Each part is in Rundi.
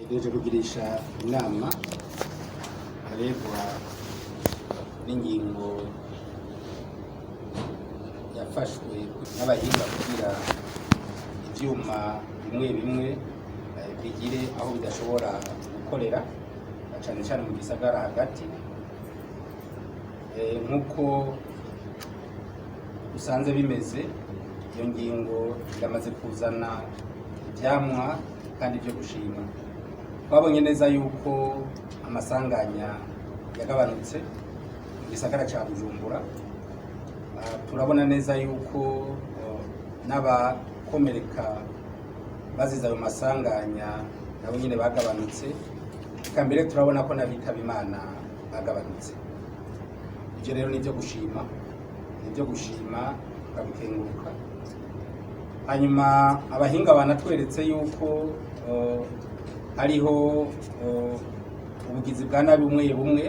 Ntegereje kugirisha inama aregwa n'ingingo yafashwe n'abahinga kugira ivyuma bimwe bimwe bigire aho bidashobora gukorera, na cane cane mu gisagara hagati. Nk'uko usanze bimeze, iyo ngingo iramaze kuzana ivyamwa kandi vyo gushima. Twabonye neza yuko amasanganya yagabanutse mu gisagara ca Bujumbura. Turabona neza yuko n'abakomereka bazize ayo masanganya nabo nyene bagabanutse. Eka mbere turabona ko n'abitaba Imana bagabanutse. Ivyo rero ni ivyo gushima, ni ivyo gushima, tukabikenguruka. Hanyuma abahinga banatweretse yuko hariho ubugizi bwa nabi bumwe bumwe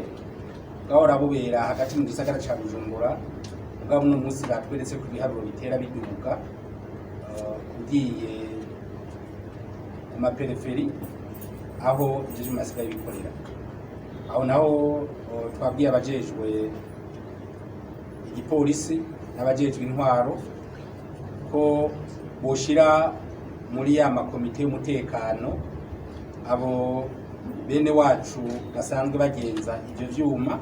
bwahora bubera hagati mu gisagara ca Bujumbura, mugabo uno munsi batweretse ko ibiharuro bitera biduga ugiye ku ma périphéries aho ivyo vyuma bisigaye bikorera. Aho naho twabwiye abajejwe igipolisi n'abajejwe intwaro ko boshira muri ya makomite y'umutekano abo bene wacu basanzwe bagenza ivyo vyuma,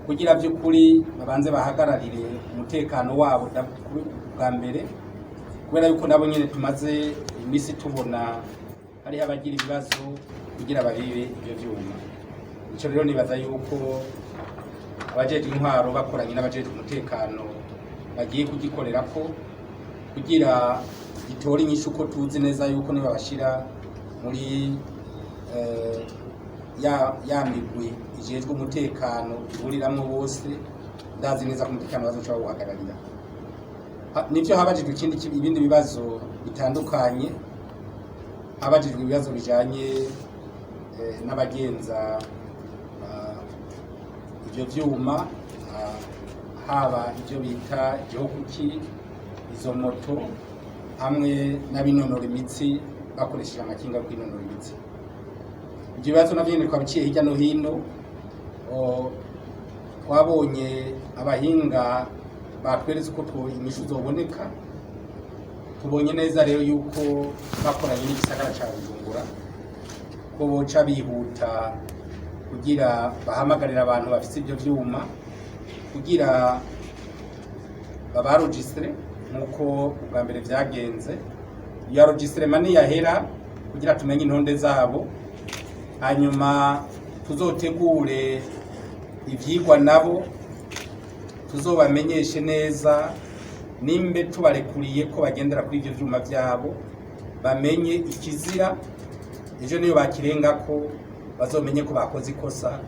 kugira vy'ukuri babanze bahagararire umutekano wabo bwa mbere, kubera yuko nabo nyene tumaze imisi tubona hariho abagira ibibazo kugira babibe ivyo vyuma. Ico rero nibaza yuko abajejwe intwaro bakoranye n'abajejwe umutekano bagiye kugikorerako kugira gitore inyishu, ko tuzi neza yuko nibabashira muri ya migwi ijejwe umutekano ihuriramwo bose, ndazi neza ko umutekano bazoca bawuhagararira. Nivyo, habajijwe ikindi ibindi bibazo bitandukanye. Habajijwe ibibazo bijanye n'abagenza ivyo vyuma, haba ivyo bita igihukuki, izo moto, hamwe n'abinonora imitsi bakoresheje amakinga yo kwinonora imitsi. Ivyo bibazo navyo nyene twabiciye hirya no hino. Twabonye abahinga batweretse uko inyishu zoboneka. Tubonye neza rero yuko bakoranye n'igisagara ca Bujumbura ko boca bihuta kugira bahamagarire abantu bafise ivyo vyuma kugira baba enregistre nk'uko ubwa mbere vyagenze. Iyo enregistrement niyahera, kugira tumenye intonde zabo, hanyuma tuzotegure ivyigwa nabo, tuzobamenyeshe neza nimbe tubarekuriye ko bagendera kuri ivyo vyuma vyabo, bamenye ikizira. Ejo niyo bakirengako bazomenye ko bakoze ikosa,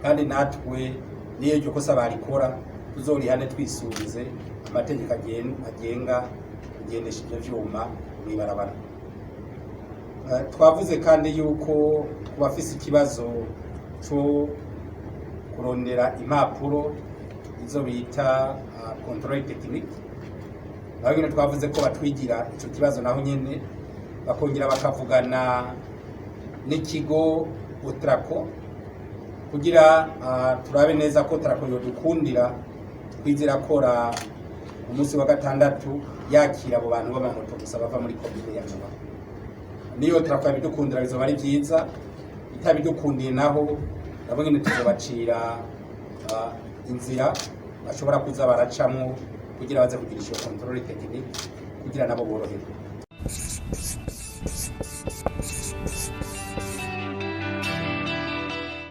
kandi natwe niyo iryo kosa barikora tuzorihane twisunze amategeko agenga kugendesha ivyo vyuma mw'ibarabara. Twavuze kandi yuko ku bafise ikibazo co kurondera impapuro, izo bita contrôle technique, naho nyene twavuze ko batwigira ico kibazo, naho nyene bakongera bakavugana n'ikigo Otraco kugira turabe neza ko Otraco yodukundira kwizera kora umunsi wa gatandatu yakira abo bantu b'amamoto gusa bava muri komine ya Nova. Niyo Otraco yabidukundira bizoba ari vyiza, itabidukundiye naho nabo nyene tuzobacira inzira bashobora kuza baracamwo kugira baze kugirisha iyo contrôle technique, kugira nabo boroherwe.